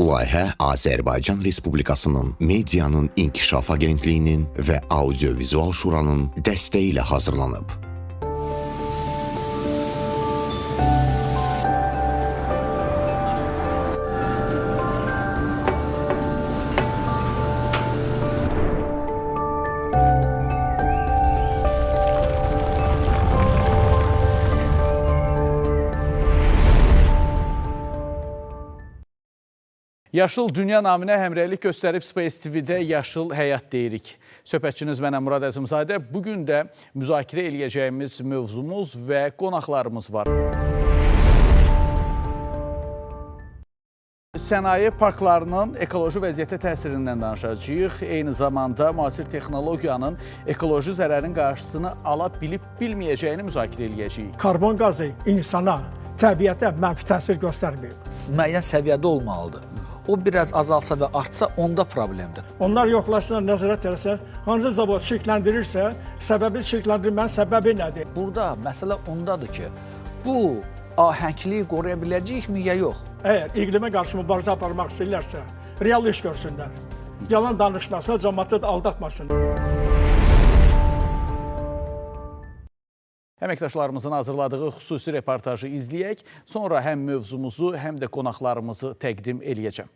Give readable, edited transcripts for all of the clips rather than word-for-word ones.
Layihə Azərbaycan Respublikasının Medianın İnkişaf Agentliyinin və Audiovizual Şuranın dəstəyi ilə hazırlanıb. Yaşıl Dünya naminə həmrəylik göstərib Space TV-də Yaşıl Həyat deyirik. Söhbətçiniz mənəm Murad Əzimzadə. Bu gün də müzakirə eləyəcəyimiz mövzumuz və qonaqlarımız var. Sənaye parklarının ekoloji vəziyyətə təsirindən danışacağıq. Eyni zamanda müasir texnologiyanın ekoloji zərərin qarşısını ala bilib bilməyəcəyini müzakirə eləyəcəyik. Karbon qazı insana, təbiətə mənfi təsir göstərmir. Müəyyən səviyyədə olmalıdır. O biraz azalsa və artsa, onda problemdir. Onlar yoxlasınlar, nəzarət eləsinlər, hansı zavod çirkləndirirsə, səbəbi çirkləndirmənin səbəbi nədir? Burada məsələ ondadır ki, bu ahəngliyi qoruya biləcəyikmi ya yox? Əgər iqlimə qarşı mübarizə aparmaq istəyirlərsə, real iş görsünlər. Yalan danışmasınlar, cəmaatı da aldatmasınlar. Əməkdaşlarımızın hazırladığı xüsusi reportajı izləyək. Sonra həm mövzumuzu, həm də qonaqlarımızı təqdim eləyəcəm.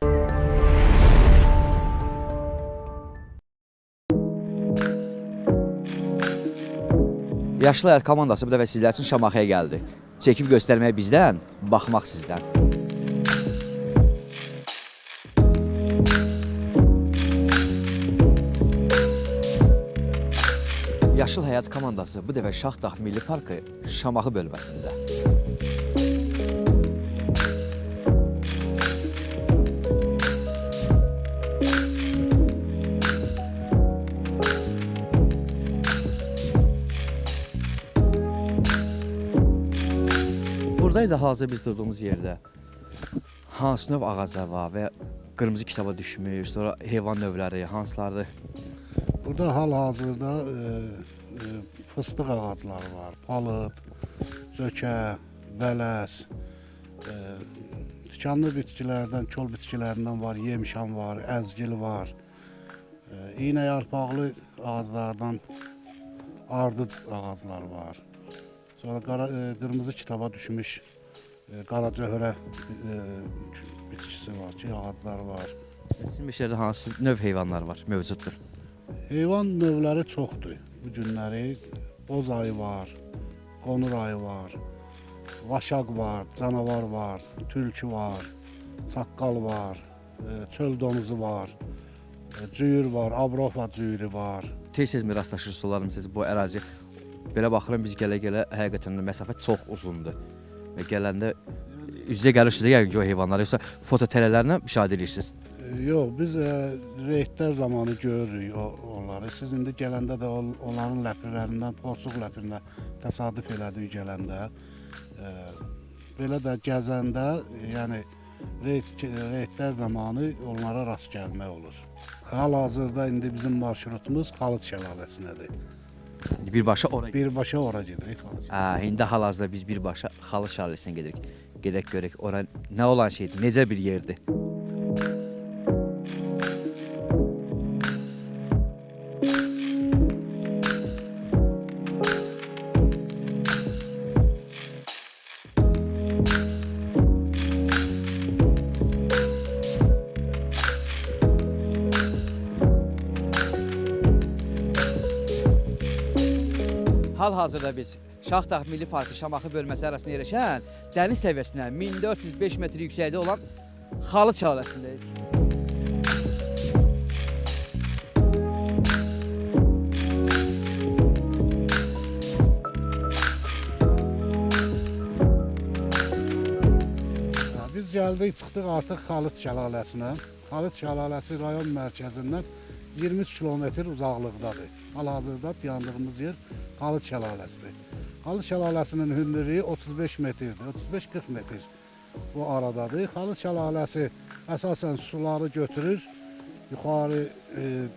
Yaşıl Həyat komandası bu dəfə sizlər üçün Şamaxıya gəldi. Çəkib göstərmək bizdən, baxmaq sizdən. Yaşıl Həyat komandası bu dəfə Şahdağ Milli Parkı Şamaxı bölməsində. Burada indi hal-hazırda biz durduğumuz yerdə hansı növ ağaclar var və qırmızı kitaba düşmüş, sonra heyvan növləri hansılardır? Burada hal-hazırda fıstıq ağacları var, palıd, cökə, vələs, tikanlı bitkilərdən, kol bitkilərindən var, yemşan var, əzgil var, iynə yarpaqlı ağaclardan ardıc ağacları var. Sonra qırmızı kitaba düşmüş qaracöhrə bitkisi var ki, ağacları var. Sizin meşələrdə hansı növ heyvanlar var, mövcuddur? Heyvan növləri çoxdur bu günləri. Boz ayı var, qonur ayı var, vaşaq var, canavar var, tülkü var, çaqqal var, çöl donuzu var, cüyür var, Avropa cüyürü var. Tez-tez mi rastlaşırsınız onlarla siz bu ərazi? Belə baxıram biz gələ-gələ həqiqətən də məsafə çox uzundur. Və gələndə üz-üzə gəlirsiniz də yəqin ki o heyvanları, yoxsa fototələlərlə müşahidə edirsiniz. Yox, biz reydlər zamanı görürük onları. Siz indi gələndə də onların ləpirlərindən, porsuq ləpirinə təsadüf elədik gələndə. Belə də gəzəndə, yəni reydlər zamanı onlara rast gəlmək olur. Hal-hazırda indi bizim marşrutumuz Xalıt şəlaləsinədir. Birbaşa ora. Birbaşa ora gedirik. Xalıt. Hə, indi hal-hazırda biz birbaşa Xalı şəlalesinə gedirik. Gedək görək ora nə olan şeydir, necə bir yerdir. Hal-hazırda biz Şahdağ Milli Parkı Şamaxı bölməsi arasında yerləşən dəniz səviyyəsindən 1405 metr yüksəkdə olan Xalı şəlaləsindəyik. Biz gəldik, çıxdıq artıq Xalıt şəlaləsinə. Xalıt şəlaləsi rayon mərkəzindən 23 kilometr uzaqlıqdadır. Hal-hazırda dayandığımız yer Xalıt şəlaləsidir. Xalıt şəlaləsinin hündürlüyü 35 metrdir, 35-40 metr bu aradadır. Xalıt şəlaləsi əsasən suları götürür, yuxarı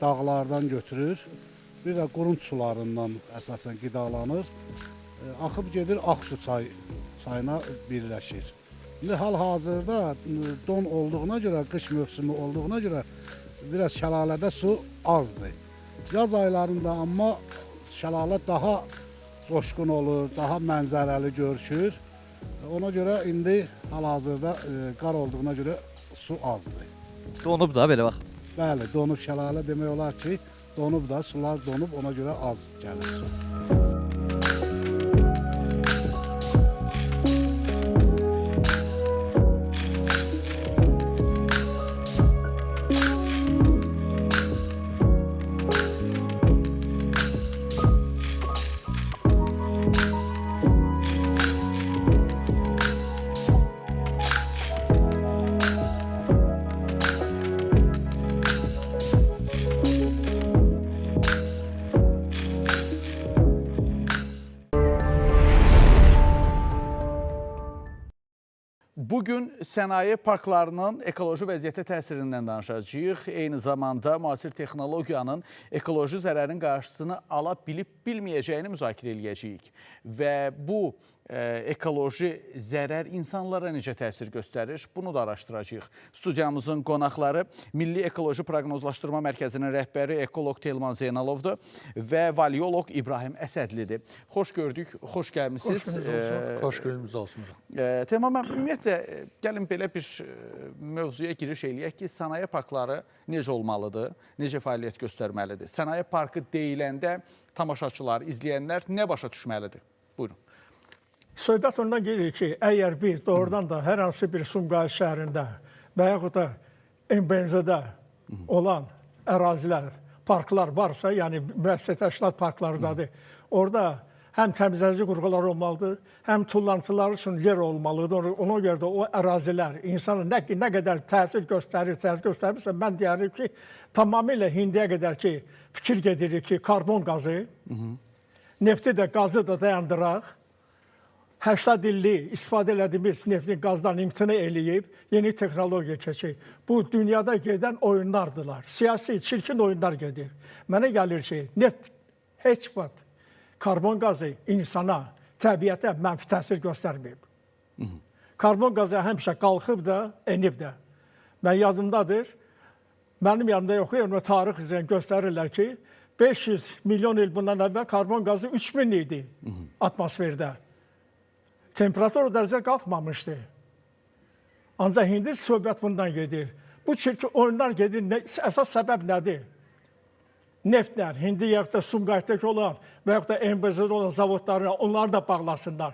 dağlardan götürür. Bir də qurunç sularından əsasən qidalanır. Axıb gedir Ağsu çayına birləşir. İndi hal-hazırda don olduğuna görə, qış mövsümü olduğuna görə biraz şəlalədə su azdır. Yaz aylarında amma şəlalə daha coşqun olur, daha mənzərəli görünür. Ona görə indi hal-hazırda qar olduğuna görə su azdır. Donub da belə bax. Bəli, donub şəlalə demək olar ki, donub da, sular donub, ona görə az gəlir su. Bugün sənaye parklarının ekoloji vəziyyətə təsirindən danışacağıq. Eyni zamanda müasir texnologiyanın ekoloji zərərin qarşısını ala bilib bilməyəcəyini müzakirə eləyəcəyik. Və bu ekoloji zərər insanlara necə təsir göstərir, bunu da araşdıracağıq. Studiyamızın qonaqları Milli Ekoloji Proqnozlaşdırma Mərkəzinin rəhbəri ekoloq Telman Zeynalovdur və valioloq İbrahim Əsədlidir. Xoş gördük, xoş gəlmisiniz. Xoş gününüz olsun. Telman müəllim, ümumiyyətlə gəlin belə bir mövzuya giriş eləyək ki, sənaye parkları necə olmalıdır, necə fəaliyyət göstərməlidir? Sənaye parkı deyiləndə tamaşaçılar, izləyənlər nə başa düşməlidir? Buyurun. Söhbət ondan gedir ki, əgər biz doğrudan da hər hansı bir Sumqayıt şəhərində və yaxud da MBNZ-də olan ərazilər, parklar varsa, yəni müəssisə təşkilat parklarındadır, orada həm təmizləyici qurğular olmalıdır, həm tullantılar üçün yer olmalıdır. Ona görə də o ərazilər insana nə qədər təsir göstərir, təsir göstərmirsə, mən deyərim ki, tamamilə indiyə qədər ki, fikir gedirik ki, karbon qazı, nefti də, qazı da dayandıraq, 80 illik istifadə elədiyimiz neftin qazdan imtina eləyib, yeni texnologiya keçik. Bu, dünyada gedən oyunlardılar. Siyasi, çirkin oyunlar gedir. Mənə gəlir ki, neft heç vaxt karbon qazı insana, təbiətə mənfi təsir göstərməyib. Karbon qazı həmişə qalxıb da, enib də. Mən yadımdadır, mənim yanımda yox, yəni tarix üzrə göstərirlər ki, 500 milyon il bundan əvvəl karbon qazı 3000 idi atmosferdə. Temperatur o dərəcə qalxmamışdı. Ancaq indi söhbət bundan gedir. Bu çirkin oyunlar gedir. Əsas səbəb nədir? Neftlə, indi yaxud da Sumqayıtdakı olan və yaxud da MBZ-də olan zavodları, onları da bağlasınlar.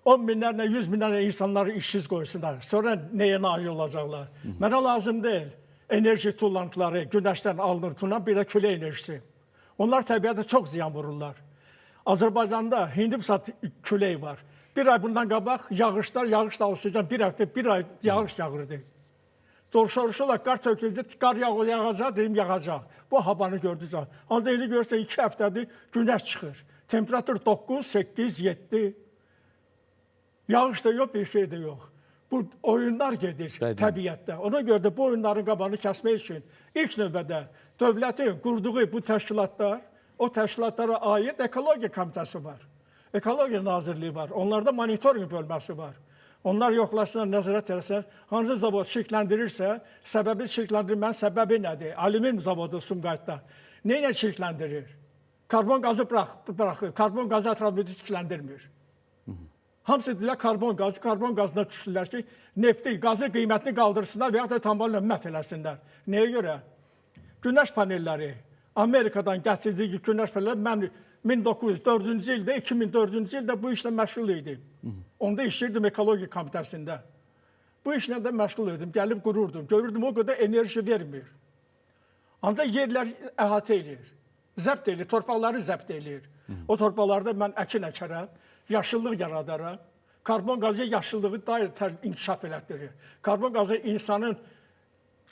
10 minlərlə, 100 minlərlə insanları işsiz qoysunlar. Sonra nəyə nail olacaqlar? Mənə lazım deyil. Enerji tullantıları günəşdən alınır tullan, bir də külək enerjisi. Onlar təbiətə çox ziyan vururlar. Azərbaycanda hindi bir külək var. Bir ay bundan qabaq yağışlar, yağış dalısıcan bir həftə, bir ay yağış yağırdı. Soruşurlar, qar töküldü, qar yağacaq, deyim yağacaq. Bu havanı gördünüz. Ancaq indi görürsən 2 həftədir günəş çıxır. Temperatur 9, 8, 7. Yağış da yox, bir şey də yox. Bu oyunlar gedir təbiətdə. Ona görə də bu oyunların qabağını kəsmək üçün ilk növbədə dövlətin qurduğu bu təşkilatlar, o təşkilatlara aid Ekologiya Komitəsi var. Ekologiya Nazirliyi var. Onlarda monitorinq bölməsi var. Onlar yoxlasınlar, nəzarət eləsinlər. Hansı zavod çirkləndirirsə, səbəbi çirkləndirmənin səbəbi nədir? Alüminium zavodu Sumqayıtda. Nə ilə çirkləndirir? Karbon qazı buraxır. Karbon qazı ətraf mühiti çirkləndirmir. Hamısı deyirlər karbon qazı, karbon qazına düşdülər ki, nefti, qazı qiymətini qaldırsınlar və yaxud da tamamilə məhv eləsinlər. Nəyə görə? Günəş panelləri, Amerikadan gətirdiyi günəş panelləri, mən 1904-cü ildə, 2004-cü ildə bu işlə məşğul idim. Onda işləyirdim Ekologiya Komitəsində. Bu işlə də məşğul idim, gəlib qururdum. Görürdüm o qədər enerji vermir. Ancaq yerlər əhatə eləyir, zəbt eləyir, torpaqları zəbt eləyir. O torpaqlarda mən əkin əkərəm, yaşıllıq yaradaram. Karbon qazı yaşıllığı daha inkişaf elətdirir. Karbon qazı insanın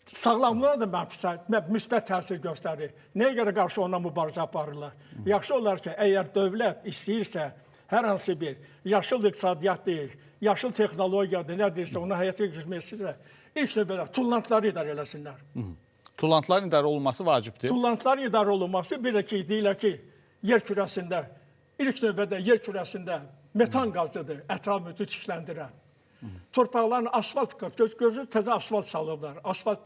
sağlamlığına da mənfi, müsbət təsir göstərir. Nəyə görə qarşı ona mübarizə aparırlar? Yaxşı olar ki, əgər dövlət istəyirsə hər hansı bir yaşıl iqtisadiyyat deyil, yaşıl texnologiyadır, nə deyirsə onu həyata keçirmək istəyirsə, ilk növbədə tullantıları idarə eləsinlər. Tullantıların idarə olunması vacibdir. Tullantıların idarə olunması bir də ki, deyirlər ki, yer kürəsində, ilk növbədə yer kürəsində metan qazıdır, ətraf mühiti çirkləndirən. Torpaqların asfalt, gözü təzə asfalt salıblar. Asfalt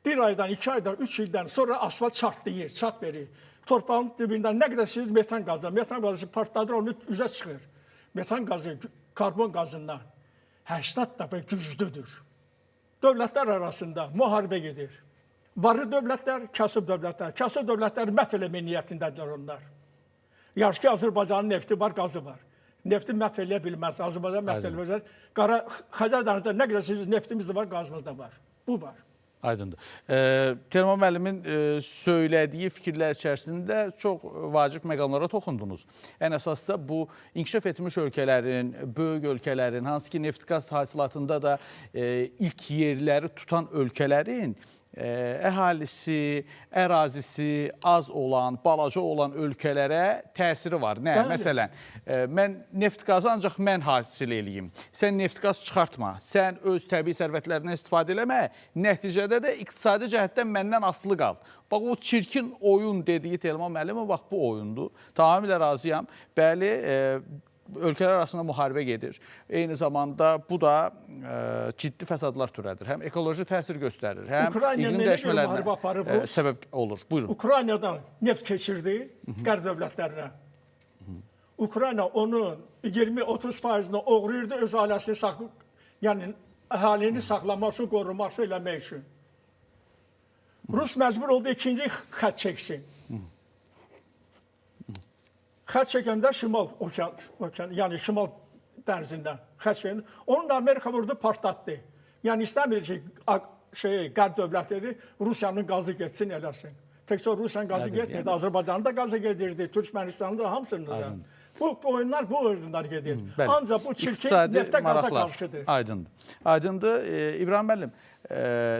bir aydan, 2 aydan, 3 ildən sonra asfalt çatlayır, çat verir. Torpağın dibindən nə qədər siz metan qazı, metan qazı partladır, onu üzə çıxır. Metan qazı karbon qazından 80 dəfə güclüdür. Dövlətlər arasında müharibə gedir. Varlı dövlətlər, kasıb dövlətlər. Kasıb dövlətləri məhv eləmək niyyətindədirlər onlar. Yaxşı ki, Azərbaycanın nefti var, qazı var. Nefti məhv eləyə bilməz, Azərbaycan məhv eləyə bilməz. Qara Xəzər dənizində nə qədər siz neftimiz də var, qazımız da var. Bu var. Aydındır. Telman müəllimin söylədiyi fikirlər içərisində çox vacib məqamlara toxundunuz. Ən əsas da bu inkişaf etmiş ölkələrin, böyük ölkələrin, hansı ki neft-qaz hasilatında da ilk yerləri tutan ölkələrin əhalisi, ərazisi az olan, balaca olan ölkələrə təsiri var. Nə? Bəli. Məsələn, mən neft-qazı ancaq mən hasil eləyim. Sən neft-qaz çıxartma. Sən öz təbii sərvətlərindən istifadə eləmə. Nəticədə də iqtisadi cəhətdən məndən asılı qal. Bax o çirkin oyun dediyi Telman müəllimin bax bu oyundur. Tamamilə razıyam. Bəli, ölkələr arasında müharibə gedir. Eyni zamanda bu da ciddi fəsadlar törədir. Həm ekoloji təsir göstərir, həm Ukrayna iqlim necə bir dəyişmələrinə müharibə aparıb Rus? səbəb olur. Buyurun. Ukraynadan neft keçirdi qərb dövlətlərinə. Ukrayna onun 20-30 faizini oğrayırdı öz ailəsini yəni əhalini saxlamaq üçün, qorumaq üçün, eləmək üçün. Rus məcbur oldu ikinci xətt çəksin. Xətt çəkəndə Şimal okean, yəni Şimal dənizindən xətt çəkəndə, onu da Amerika vurdu, partlatdı. Yəni istəmir ki, qərb dövlətləri Rusiyanın qazı getsin, eləsin. Təkcə Rusiyanın qazı getmirdi, Azərbaycanın da qazı gedirdi, Türkmənistanın da, hamısının da. Bu oyunlar, bu oyunlar gedir. Bəli. Ancaq bu çirkin İqtisadi neftə qaza maraqlar. qarşıdır. Aydındır. Aydındır. İbrahim müəllim,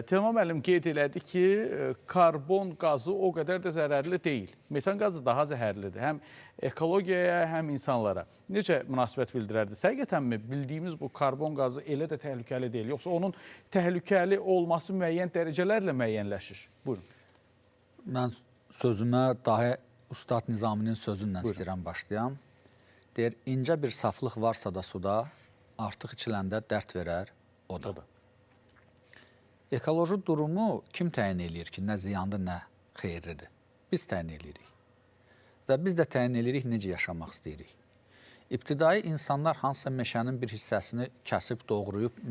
Telman müəllim qeyd elədi ki, karbon qazı o qədər də zərərli deyil. Metan qazı daha zəhərlidir. Həm ekologiyaya, həm insanlara. Necə münasibət bildirərdiniz? Həqiqətənmi bildiyimiz bu karbon qazı elə də təhlükəli deyil? Yoxsa onun təhlükəli olması müəyyən dərəcələrlə müəyyənləşir? Buyurun. Mən sözümə dahi Ustad Nizaminin sözündən istəyirəm başlayam. Deyir, incə bir saflıq varsa da suda, artıq içiləndə dərd verər o da. Ekoloji durumu kim təyin eləyir ki, nə ziyandır, nə xeyirlidir? Biz təyin eləyirik. Və biz də təyin eləyirik necə yaşamaq istəyirik. İbtidai insanlar hansısa meşənin bir hissəsini kəsib, doğrayıb,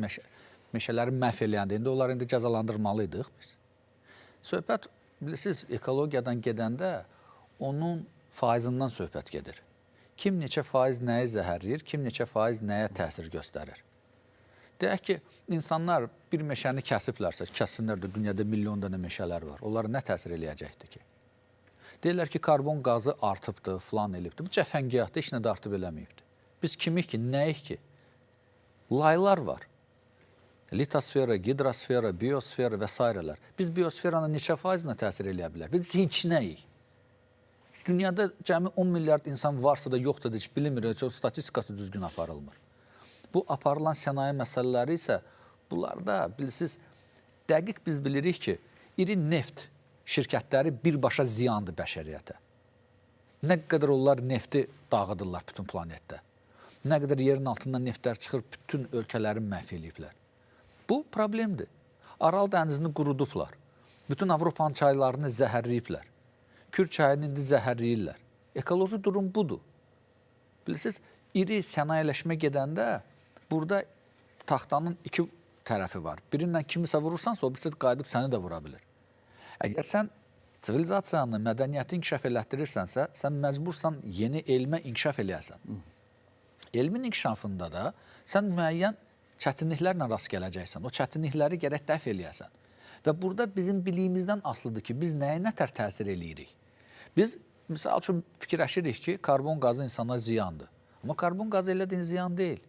meşələri məhv eləyəndə, indi onları indi cəzalandırmalıydıq biz. Söhbət, bilirsiniz, ekologiyadan gedəndə onun faizindən söhbət gedir. Kim neçə faiz nəyi zəhərləyir, kim neçə faiz nəyə təsir göstərir. Deyək ki, insanlar bir meşəni kəsiblərsə, kəssinlər də, dünyada milyon dənə meşələr var. Onlara nə təsir eləyəcəkdir ki? Deyirlər ki, karbon qazı artıbdır, filan elibdir. Bu cəfəngiyatdır, heç nə də artıb eləməyibdir. Biz kimik ki, nəyik ki? Laylar var. Litosfera, gidrosfera, biosfera və s. Biz biosferanın neçə faizinə təsir eləyə bilər? Biz heç nəyik. Dünyada cəmi 10 milyard insan varsa da yoxsa da heç bilinmir, heç o statistikası düzgün aparılmır. Bu aparılan sənaye məsələləri isə bunlarda bilirsiniz, dəqiq biz bilirik ki, iri neft şirkətləri birbaşa ziyandır bəşəriyyətə. Nə qədər onlar nefti dağıdırlar bütün planetdə. Nə qədər yerin altından neftlər çıxır, bütün ölkələri məhv eləyiblər. Bu problemdir. Aral dənizini qurudublar. Bütün Avropanın çaylarını zəhərləyiblər. Kür çayını indi zəhərləyirlər. Ekoloji durum budur. Bilirsiniz, iri sənayələşmə gedəndə burada taxtanın iki tərəfi var. Birindən kimisə vurursansa, o birisi qayıdıb səni də vura bilir. Əgər sən sivilizasiyanı, mədəniyyəti inkişaf elətdirirsənsə, sən məcbursan yeni elmə inkişaf eləyəsən. Elmin inkişafında da sən müəyyən çətinliklərlə rast gələcəksən. O çətinlikləri gərək dəf eləyəsən. Və burada bizim biliyimizdən asılıdır ki, biz nəyə nətər təsir eləyirik? Biz, misal üçün, fikirləşirik ki, karbon qazı insana ziyandır. Amma karbon qazı elə də ziyan deyil.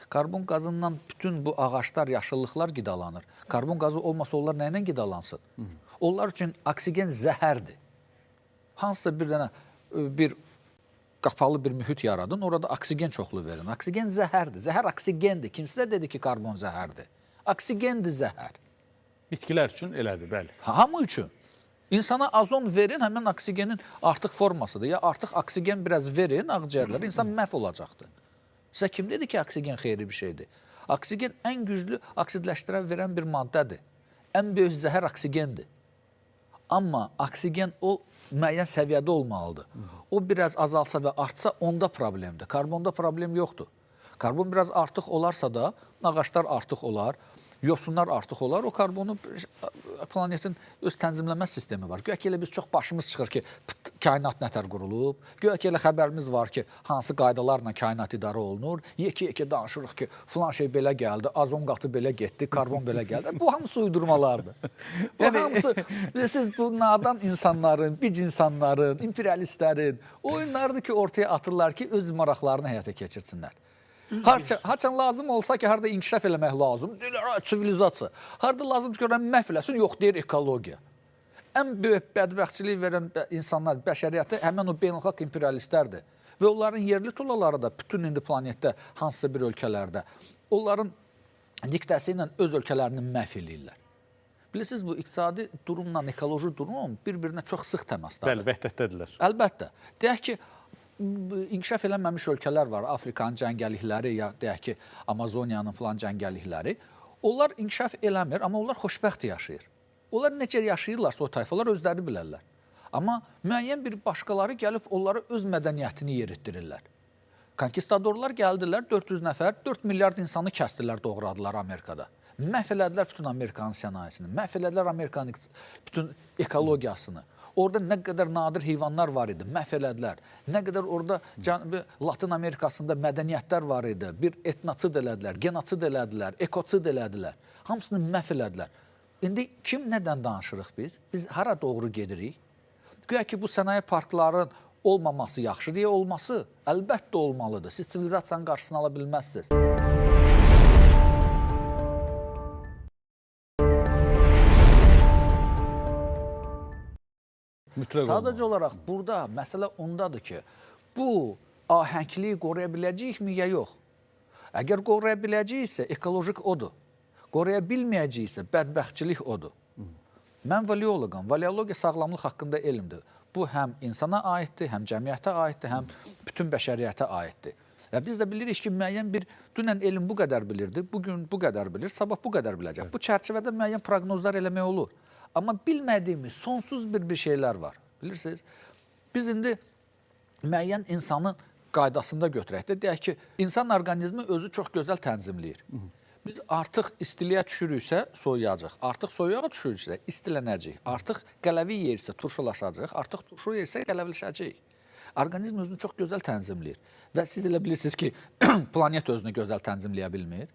Karbon qazından bütün bu ağaclar, yaşıllıqlar qidalanır. Karbon qazı olmasa onlar nə ilə qidalansın? Onlar üçün oksigen zəhərdir. Hansısa bir dənə bir qapalı bir mühit yaradın, orada oksigen çoxlu verin. Oksigen zəhərdir. Zəhər oksigendir. Kim sizə dedi ki, karbon zəhərdir? Oksigendir zəhər. Bitkilər üçün elədir, bəli. Hamı üçün. İnsana azon verin, həmin oksigenin artıq formasıdır. Ya artıq oksigen biraz verin ağciyərlərə, insan məhv olacaqdır. Sizə kim dedi ki, oksigen xeyirli bir şeydir? Oksigen ən güclü oksidləşdirən verən bir maddədir. Ən böyük zəhər oksigendir. Amma oksigen o müəyyən səviyyədə olmalıdır. O biraz azalsa və artsa onda problemdir. Karbonda problem yoxdur. Karbon biraz artıq olarsa da ağaclar artıq olar, yosunlar artıq olar. O karbonu planetin öz tənzimləmə sistemi var. Güya ki elə biz çox başımız çıxır ki, pıt, kainat nətər qurulub. Güya ki elə xəbərimiz var ki, hansı qaydalarla kainat idarə olunur. Yekə-yekə danışırıq ki, filan şey belə gəldi, azon qatı belə getdi, karbon belə gəldi. Bu hamısı uydurmalardır. Bu hamısı bilirsiniz bu nadan insanların, bic insanların, imperialistlərin oyunlarıdır ki, ortaya atırlar ki, öz maraqlarını həyata keçirsinlər. Haçan lazım olsa ki, harda inkişaf eləmək lazım, deyirlər, "Ay, sivilizasiya. Harda lazımdır ki, oranı məhv eləsin, yox deyir ekologiya. Ən böyük bədbəxtçilik verən insanlar, bəşəriyyətə həmin o beynəlxalq imperialistlərdir. Və onların yerli tulaları da bütün indi planetdə hansısa bir ölkələrdə onların diktəsi ilə öz ölkələrini məhv eləyirlər. Bilirsiniz, bu iqtisadi durumla ekoloji durum bir-birinə çox sıx təmasdadır. Bəli, vəhdətdədirlər. Əlbəttə. Deyək ki, inkişaf eləməmiş ölkələr var. Afrikanın cəngəllikləri ya deyək ki, Amazoniyanın filan cəngəllikləri. Onlar inkişaf eləmir, amma onlar xoşbəxt yaşayır. Onlar necə yaşayırlarsa o tayfalar özləri bilərlər. Amma müəyyən bir başqaları gəlib onlara öz mədəniyyətini yeritdirirlər. Konkistadorlar gəldilər, 400 nəfər, 4 milyard insanı kəsdilər, doğradılar Amerikada. Məhv elədilər bütün Amerikanın sənayesini, məhv elədilər Amerikanın bütün ekologiyasını. Orada nə qədər nadir heyvanlar var idi, məhv elədilər. Nə qədər orada Cənubi Latın Amerikasında mədəniyyətlər var idi. Bir etnosid elədilər, genosid elədilər, ekosid elədilər. Hamısını məhv elədilər. İndi kim nədən danışırıq biz? Biz hara doğru gedirik? Güya ki, bu sənaye parkların olmaması yaxşı deyə olması əlbəttə olmalıdır. Siz sivilizasiyanın qarşısını ala bilməzsiniz. Mütləq Sadəcə olaraq burada məsələ ondadır ki, bu ahəngliyi qoruya biləcəyikmi ya yox? Əgər qoruya biləcəyiksə, ekolojik odur. Qoruya bilməyəcəyiksə, bədbəxtçilik odur. Mən valioloqam. Valiologiya sağlamlıq haqqında elmdir. Bu həm insana aiddir, həm cəmiyyətə aiddir, həm bütün bəşəriyyətə aiddir. Və biz də bilirik ki, müəyyən bir dünən elm bu qədər bilirdi, bu gün bu qədər bilir, sabah bu qədər biləcək. Bu çərçivədə müəyyən proqnozlar eləmək olur. Amma bilmədiyimiz sonsuz bir şeylər var. Bilirsiniz? Biz indi müəyyən insanın qaydasında götürək də, deyək ki, insan orqanizmi özü çox gözəl tənzimləyir. Biz artıq istiliyə düşürüksə soyuyacaq, artıq soyuğa düşürüksə istilənəcək, artıq qələvi yeyirsə turşulaşacaq, artıq turşu yeyirsə qələvləşəcək. Orqanizm özünü çox gözəl tənzimləyir. Və siz elə bilirsiniz ki, planet özünü gözəl tənzimləyə bilmir.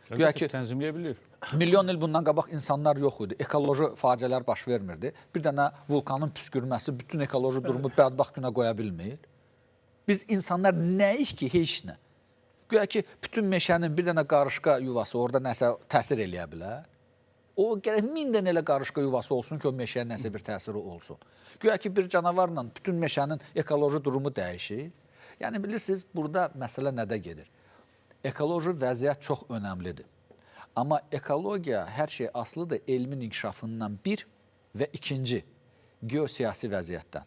Güya ki, tənzimləyə bilir. Milyon il bundan qabaq insanlar yox idi. Ekoloji faciələr baş vermirdi. Bir dənə vulkanın püskürməsi bütün ekoloji durumu bədbəxt günə qoya bilmir. Biz insanlar nəyik ki, heç nə. Güya ki, bütün meşənin bir dənə qarışqa yuvası orada nəsə təsir eləyə bilər. O gərək 1000 dənə elə qarışqa yuvası olsun ki, o meşəyə nəsə bir təsiri olsun. Güya ki, bir canavarla bütün meşənin ekoloji durumu dəyişir. Yəni bilirsiniz, burada məsələ nədə gedir? Ekoloji vəziyyət çox önəmlidir. Amma ekologiya hər şey asılıdır elmin inkişafından bir və ikinci geosiyasi vəziyyətdən,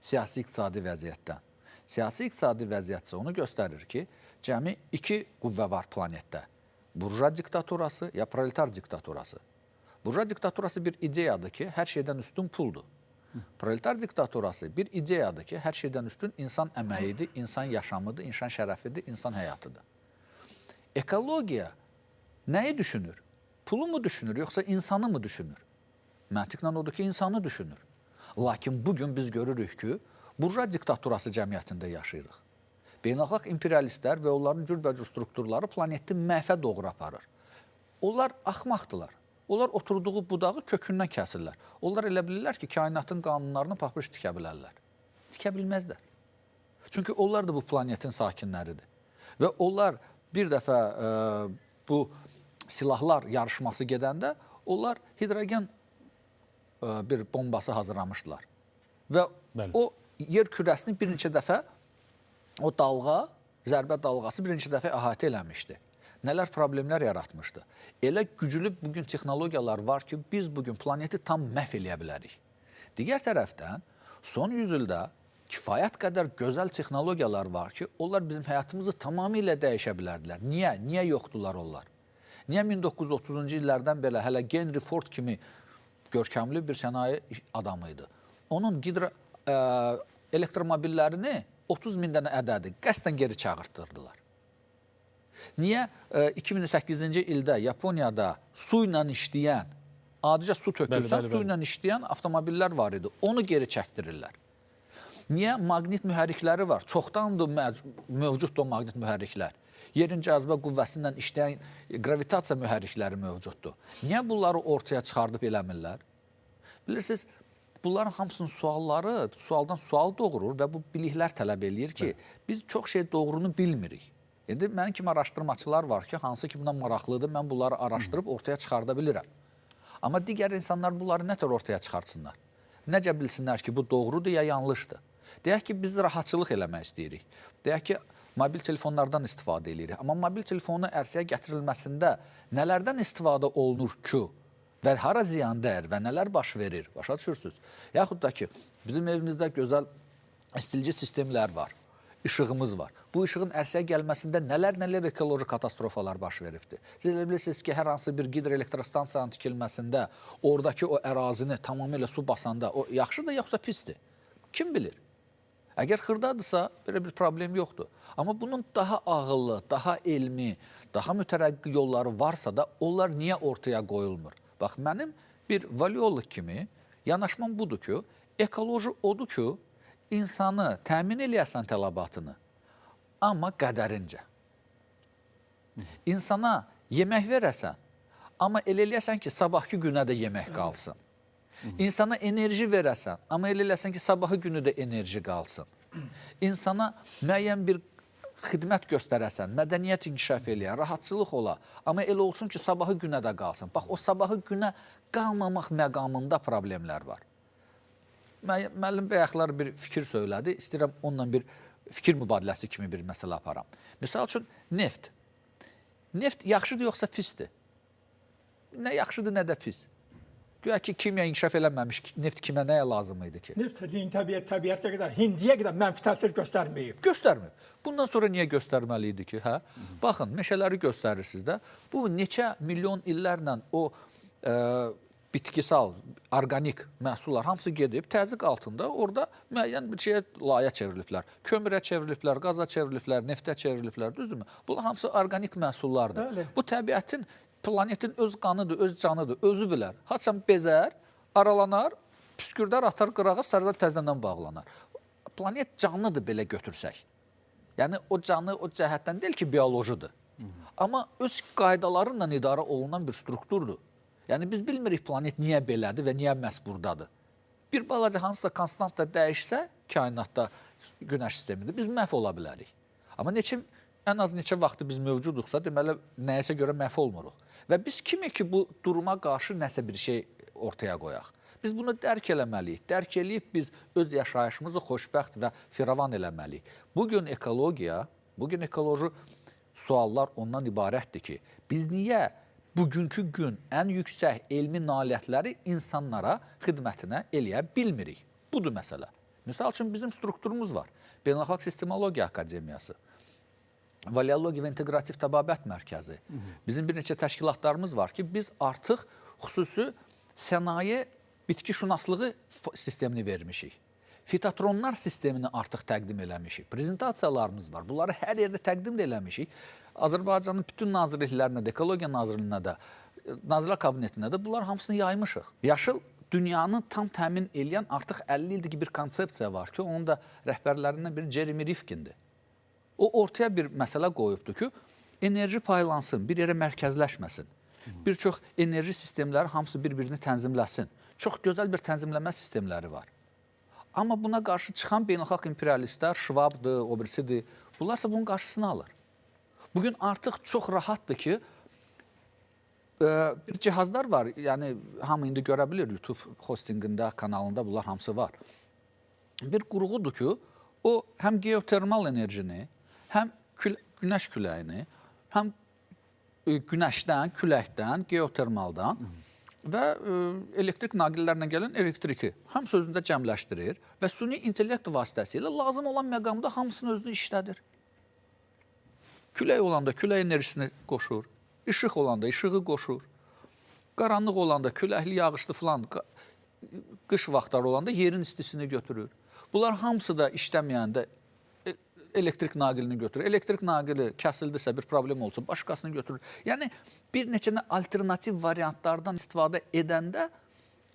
siyasi iqtisadi vəziyyətdən. Siyasi iqtisadi vəziyyət isə onu göstərir ki, cəmi iki qüvvə var planetdə. Burjua diktaturası ya proletar diktaturası. Burjua diktaturası bir ideyadır ki, hər şeydən üstün puldur. Proletar diktaturası bir ideyadır ki, hər şeydən üstün insan əməyidir, insan yaşamıdır, insan şərəfidir, insan həyatıdır. Ekologiya nəyi düşünür? Pulu mu düşünür, yoxsa insanı mı düşünür? Məntiqlə odur ki, insanı düşünür. Lakin bugün biz görürük ki, burjua diktaturası cəmiyyətində yaşayırıq. Beynəlxalq imperialistlər və onların cürbəcür strukturları planeti məhvə doğru aparır. Onlar axmaqdılar. Onlar oturduğu budağı kökündən kəsirlər. Onlar elə bilirlər ki, kainatın qanunlarını papuç tikə bilərlər. Tikə bilməzlər. Çünki onlar da bu planetin sakinləridir. Və onlar bir dəfə bu silahlar yarışması gedəndə onlar hidrogen bir bombası hazırlamışdılar. Və Bəli. o yer kürəsini bir neçə dəfə o dalğa, zərbə dalğası bir neçə dəfə əhatə eləmişdi. Nələr problemlər yaratmışdı. Elə güclü bugün texnologiyalar var ki, biz bugün planeti tam məhv eləyə bilərik. Digər tərəfdən son 100 ildə Kifayət qədər gözəl texnologiyalar var ki, onlar bizim həyatımızı tamamilə dəyişə bilərdilər. Niyə? Niyə yoxdular onlar? Niyə 1930-cu illərdən belə hələ Henry Ford kimi görkəmli bir sənaye adamı idi? Onun elektromobillərini 30 min dənə ədədi qəsdən geri çağırtdırdılar. Niyə 2008-ci ildə Yaponiyada su ilə işləyən, adicə su tökülsən, su ilə işləyən avtomobillər var idi. Onu geri çəkdirirlər. Niyə maqnit mühərrikləri var? Çoxdandır mövcuddur o maqnit mühərriklər. Yerin cazibə qüvvəsindən işləyən qravitasiya mühərrikləri mövcuddur. Niyə bunları ortaya çıxardıb eləmirlər? Bilirsiniz, bunların hamısının sualları sualdan sual doğurur və bu biliklər tələb eləyir ki, biz çox şey doğrunu bilmirik. İndi mənim kimi araşdırmaçılar var ki, hansı ki buna maraqlıdır, mən bunları araşdırıb ortaya çıxarda bilirəm. Amma digər insanlar bunları nə tür ortaya çıxartsınlar? Necə bilsinlər ki, bu doğrudur ya yanlışdır? Deyək ki, biz rahatçılıq eləmək istəyirik. Deyək ki, mobil telefonlardan istifadə eləyirik. Amma mobil telefonun ərsəyə gətirilməsində nələrdən istifadə olunur ki, və hara ziyan dəyir və nələr baş verir? Başa düşürsünüz? Yaxud da ki, bizim evimizdə gözəl istilici sistemlər var, işığımız var. Bu işığın ərsəyə gəlməsində nələr-nələr ekoloji katastrofalar baş veribdir. Siz elə bilirsiniz ki, hər hansı bir gidroelektrostansiyanın tikilməsində oradakı o ərazini tamamilə su basanda o yaxşıdır yoxsa pisdir? Kim bilir? Əgər xırdadırsa, belə bir problem yoxdur. Amma bunun daha ağıllı, daha elmi, daha mütərəqqi yolları varsa da onlar niyə ortaya qoyulmur? Bax, mənim bir valioloq kimi yanaşmam budur ki, ekoloji odur ki, insanı təmin eləyəsən tələbatını, amma qədərincə. İnsana yemək verəsən, amma elə eləyəsən ki, sabahki günə də yemək qalsın. İnsana enerji verəsən, amma elə eləsən ki, sabahı günü də enerji qalsın. İnsana müəyyən bir xidmət göstərəsən, mədəniyyət inkişaf eləyə, rahatçılıq ola, amma elə olsun ki, sabahı günə də qalsın. Bax, o sabahı günə qalmamaq məqamında problemlər var. Müəllim bayaqlar bir fikir söylədi, istəyirəm onunla bir fikir mübadiləsi kimi bir məsələ aparam. Misal üçün, neft. Neft yaxşıdır yoxsa pisdir? Nə yaxşıdır, nə də pis. Güya ki, kimya inkişaf eləməmiş, neft kimə nəyə lazım idi ki? Neft təbiətə qədər, hindiyə qədər mənfi təsir göstərməyib. Göstərmir. Bundan sonra niyə göstərməli idi ki? Hə? Baxın, meşələri göstərirsiniz də. Bu neçə milyon illərlə o bitkisal, orqanik məhsullar hamısı gedib təzyiq altında orada müəyyən bir şeyə laya çevriliblər. Kömürə çevriliblər, qaza çevriliblər, neftə çevriliblər, düzdürmü? Bunlar hamısı orqanik məhsullardır. Bəli. Bu təbiətin, planetin öz qanıdır, öz canıdır, özü bilər. Haçan bezər, aralanar, püskürdər, atar qırağa, sarıdan təzədən bağlanar. Planet canlıdır belə götürsək. Yəni o canı o cəhətdən deyil ki, biolojidir. Amma öz qaydaları ilə idarə olunan bir strukturdur. Yəni biz bilmirik planet niyə belədir və niyə məhz buradadır. Bir balaca hansısa konstantda dəyişsə kainatda, günəş sistemində biz məhv ola bilərik. Amma ən az neçə vaxtı biz mövcuduqsa, deməli nəyəsə görə məhv olmuruq. Və biz kimik ki bu duruma qarşı nəsə bir şey ortaya qoyaq? Biz bunu dərk eləməliyik. Dərk eləyib biz öz yaşayışımızı xoşbəxt və firavan eləməliyik. Bugün ekologiya, bugün ekoloji suallar ondan ibarətdir ki, biz niyə bugünkü gün ən yüksək elmi nailiyyətləri insanlara xidmətinə eləyə bilmirik? Budur məsələ. Misal üçün bizim strukturumuz var. Beynəlxalq Sistemologiya Akademiyası, Valiologiya və İnteqrativ Təbabət Mərkəzi. Bizim bir neçə təşkilatlarımız var ki, biz artıq xüsusi sənaye bitki şünaslığı sistemini vermişik. Fitotronlar sistemini artıq təqdim eləmişik. Prezentasiyalarımız var. Bunları hər yerdə təqdim də eləmişik. Azərbaycanın bütün nazirliklərinə də, Ekologiya Nazirliyinə də, Nazirlər Kabinetinə də bunlar hamısını yaymışıq. Yaşıl dünyanı tam təmin eləyən artıq 50 ildir ki bir konsepsiya var ki, onun da rəhbərlərindən biri Jeremy Rifkindir. O ortaya bir məsələ qoyubdur ki, enerji paylansın, bir yerə mərkəzləşməsin. Bir çox enerji sistemləri hamısı bir-birini tənzimləsin. Çox gözəl bir tənzimləmə sistemləri var. Amma buna qarşı çıxan beynəlxalq imperialistlər, Şvabdır, o birisidir, bunlarsa bunun qarşısını alır. Bugün artıq çox rahatdır ki, bir cihazlar var, yəni hamı indi görə bilir YouTube hostingində, kanalında bunlar hamısı var. Bir qurğudur ki, o həm geotermal enerjini, həm günəş küləyini, həm günəşdən, küləkdən, geotermaldan Və elektrik naqillərlə gələn elektriki hamısı özündə cəmləşdirir və süni intellekt vasitəsilə lazım olan məqamda hamısını özünü işlədir. Külək olanda külək enerjisini qoşur, işıq olanda işığı qoşur, qaranlıq olanda küləkli, yağışlı filan, qış vaxtları olanda yerin istisini götürür. Bunlar hamısı da işləməyəndə elektrik naqilini götürür. Elektrik naqili kəsildisə, bir problem olsa başqasını götürür. Yəni bir neçə alternativ variantlardan istifadə edəndə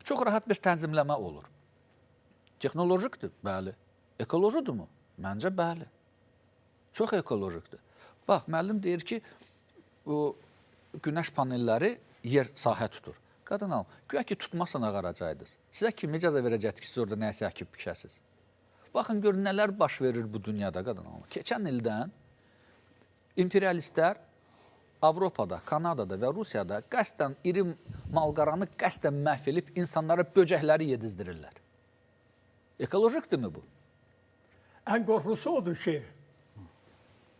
çox rahat bir tənzimləmə olur. Texnolojikdir? Bəli. Ekolojidirmi? Məncə bəli. Çox ekolojikdir. Bax, müəllim deyir ki, o günəş panelləri yer sahə tutur. Qadın alım, güya ki tutmasan ağaracaydınız. Sizə kim icazə verəcəkdi ki, siz orada nəyisə əkib biçəsiniz? Baxın, görün nələr baş verir bu dünyada qadın alım. Keçən ildən imperialistlər Avropada, Kanadada və Rusiyada qəsdən iri malqaranı qəsdən məhv edib insanlara böcəkləri yedizdirirlər. Ekolojikdirmi bu? Ən qorxulusu odur ki,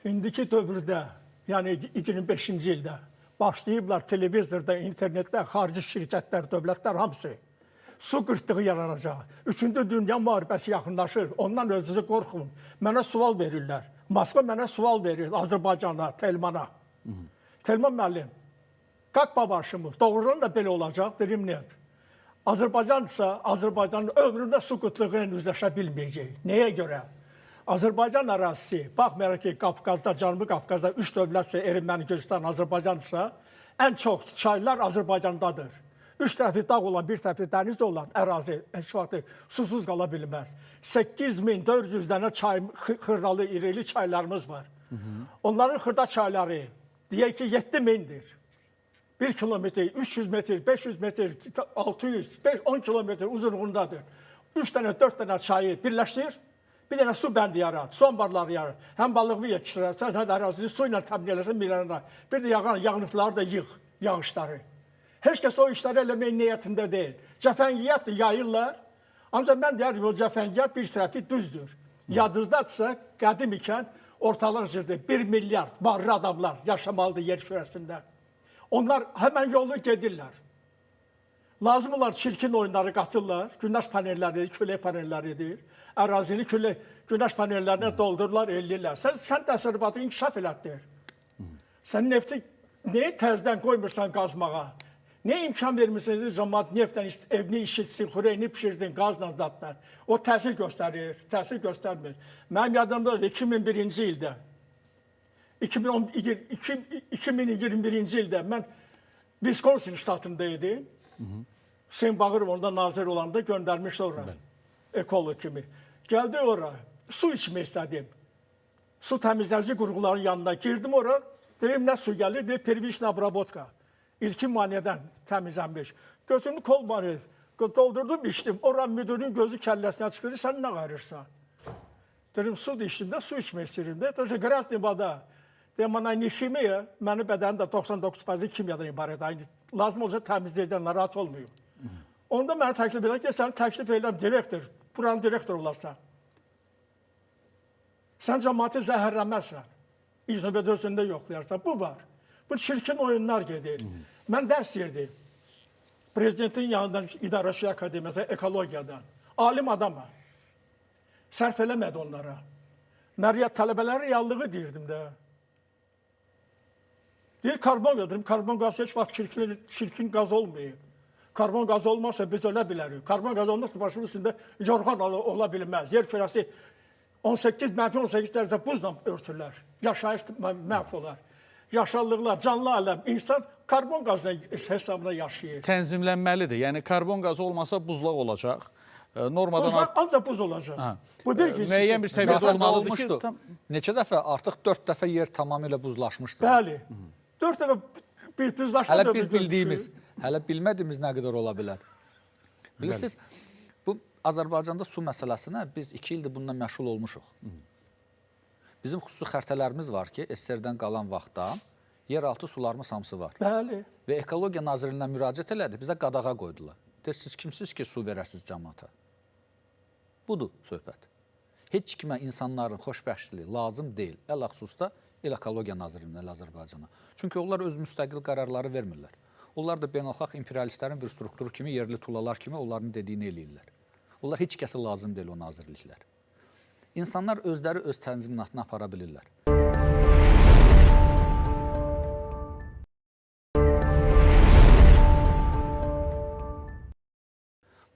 indiki dövrdə, yəni 25-ci ildə başlayıblar televizorda, internetdə, xarici şirkətlər, dövlətlər hamısı su qırtlığı yaranacaq. Üçüncü Dünya müharibəsi yaxınlaşır. Ondan özünüzü qorxun. Mənə sual verirlər. Moskva mənə sual verir Azərbaycana, Telmana. Telman müəllim, как по-вашему, doğrudan da belə olacaq? Dedim, нет. Azərbaycan isə Azərbaycanın ömründə su qıtlığı ilə üzləşə bilməyəcək. Nəyə görə? Azərbaycan ərazisi, baxmayaraq ki, Qafqazda, Cənubi Qafqazda 3 dövlətsə, Erməni, Gürcüstan, Azərbaycansa, ən çox çaylar Azərbaycandadır. 3 tərəfi dağ olan, bir tərəfi dəniz olan ərazi heç vaxt susuz qala bilməz. 8400 dənə çay, xırdalı, irili çaylarımız var. Onların xırda çayları, deyək ki, 7000-dir. 1 kilometr, 300 metr, 500 metr, 600, 5, 10 kilometr uzunluğundadır. 3 dənə, 4 dənə çayı birləşdir, bir dənə su bəndi yarat, su anbarları yarat. Həm balıqlı yetişdirərsən, həm də ərazini su ilə təmin eləsən milyonlara. Bir də yağan yağıntıları da yığ, yağışları. Heç kəs o işləri eləmək niyyətində deyil. Cəfəngiyyat yayırlar. Ancaq mən deyərdim, o cəfəngiyyat bir tərəfi düzdür. Yadınızdadırsa, qədim ikən ortalıq üzrdə 1 milyard varlı adamlar yaşamalıdır yer kürəsində. Onlar həmən yolu gedirlər. Lazım olan çirkin oyunları qatırlar. Günəş panelləri, külək panelləridir. Ərazini külək, günəş panellərinə doldururlar, eləyirlər. Sən kənd təsərrüfatı inkişaf elətdir. Sən nefti niyə təzədən qoymursan qazmağa? Niyə imkan vermirsiniz cəmaət neftdən evini işitsin, xörəyini pişirsin, qazla zadlar? O təsir göstərir, təsir göstərmir. Mənim yadımdadır 2001-ci ildə 2021-ci ildə mən Wisconsin ştatında idim. Hüseyn Bağırov onda nazir olanda göndərmişdi ora. Ekoloq kimi. Gəldi ora, su içmək istədim. Su təmizləyici qurğuların yanına girdim ora. Deyim nə su gəlir? Deyir первичная обработка. İlkin maneədən təmizlənmiş. Götürdüm kolbanı, doldurdum içdim. Ora müdürün gözü kəlləsinə çıxır. Sən nə qarırsan? Dedim su da içdim də, su içmək istəyirəm də. Deyir, грязная вода. Deyim, она не химия. Mənim bədənim də 99% kimyadan ibarət. Aynı, lazım olsa təmizləyəcəm, narahat olmayım. Onda mənə təklif edir ki, səni təklif edirəm direktor, buranın direktoru olarsan. Sən cəmaatı zəhərləməzsən. İlk növbədə özündə yoxlayarsan. Bu var. Bu çirkin oyunlar gedir. Mən dərs deyirdim. Prezidentin yanından İdarəçilik Akademiyası ekologiyadan. Alim adamam. Sərf eləmədi onlara. Məriyyət tələbələrin reallığı deyirdim də. Deyir karbon qazı. Dedim, karbon qazı heç vaxt çirkin, çirkin qaz olmayıb. Karbon qazı olmazsa biz ölə bilərik. Karbon qazı olmazsa başımız üstündə yorğan ola bilməz. Yer kürəsi 18, -18 dərəcə buzla örtülər. Yaşayış məhv olar. Yaşarlıqlar, canlı aləm, insan karbon qazına hesabına yaşayır. Tənzimlənməlidir. Yəni karbon qazı olmasa buzlaq olacaq. Normadan Buzlaq ancaq buz olacaq. Ha. Bu bir ki. Müəyyən bir səviyyədə Zaten olmalıdır ki, olmuşdu. tam Neçə dəfə? Artıq 4 dəfə yer tamamilə buzlaşmışdı. Bəli. 4 dəfə bir buzlaşma Hələ dövrü biz bildiyimiz, görmüşük. hələ bilmədiyimiz nə qədər ola bilər. Bilirsiniz, bu Azərbaycanda su məsələsinə biz 2 ildir bununla məşğul olmuşuq. Bizim xüsusi xəritələrimiz var ki, SSR-dən qalan vaxtda yeraltı sularımız hamısı var. Bəli. Və Ekologiya Nazirliyinə müraciət elədi, bizə qadağa qoydular. Deyir, siz kimsiniz ki, su verəsiniz cəmaata? Budur söhbət. Heç kimə insanların xoşbəxtliyi lazım deyil. Ələxüsus da elə Ekologiya Nazirliyinə, elə Azərbaycana. Çünki onlar öz müstəqil qərarları vermirlər. Onlar da beynəlxalq imperialistlərin bir strukturu kimi, yerli tulalar kimi onların dediyini eləyirlər. Onlar heç kəsə lazım deyil o nazirliklər. İnsanlar özləri öz tənzimatını apara bilirlər.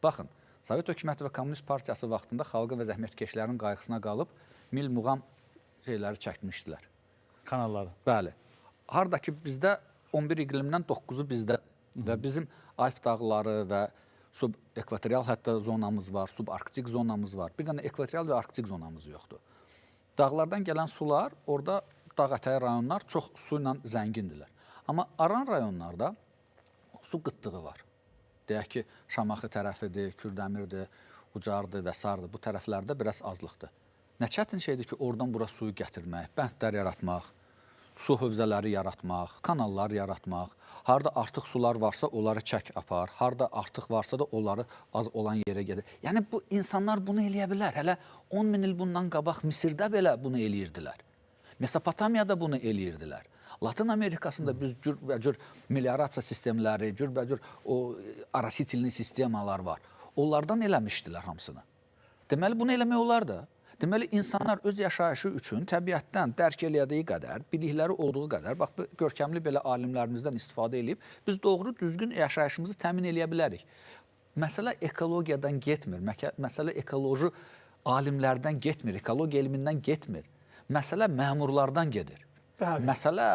Baxın, Sovet hökuməti və Komünist Partiyası vaxtında xalqın və zəhmətkeşlərin qayğısına qalıb mil muğam şeyləri çəkmişdilər. Kanalları. Bəli. Harda ki bizdə 11 iqlimdən 9-u bizdə və bizim Alp dağları və subekvatorial hətta zonamız var, subarktik zonamız var. Bir dənə ekvatorial və arktik zonamız yoxdur. Dağlardan gələn sular orada dağ ətəyi rayonlar çox su ilə zəngindirlər. Amma aran rayonlarda su qıtlığı var. Deyək ki, Şamaxı tərəfidir, Kürdəmirdir, Ucardır və sairədir. Bu tərəflərdə biraz azlıqdır. Nə çətin şeydir ki, oradan bura suyu gətirmək, bəndlər yaratmaq, su hövzələri yaratmaq, kanallar yaratmaq. Harda artıq sular varsa onları çək apar, harda artıq varsa da onları az olan yerə gedir. Yəni bu insanlar bunu eləyə bilər. Hələ 10 min il bundan qabaq Misirdə belə bunu eləyirdilər. Mesopotamiyada bunu eləyirdilər. Latın Amerikasında biz cürbəcür meliorasiya sistemləri, cürbəcür o arasitilli sistemalar var. Onlardan eləmişdilər hamısını. Deməli bunu eləmək olar da. Deməli insanlar öz yaşayışı üçün təbiətdən dərk elədiyi qədər, bilikləri olduğu qədər, bax bu görkəmli belə alimlərimizdən istifadə eləyib biz doğru düzgün yaşayışımızı təmin eləyə bilərik. Məsələ ekologiyadan getmir, məsələ ekoloji alimlərdən getmir, ekologiya elmindən getmir. Məsələ məmurlardan gedir. Bəli. Məsələ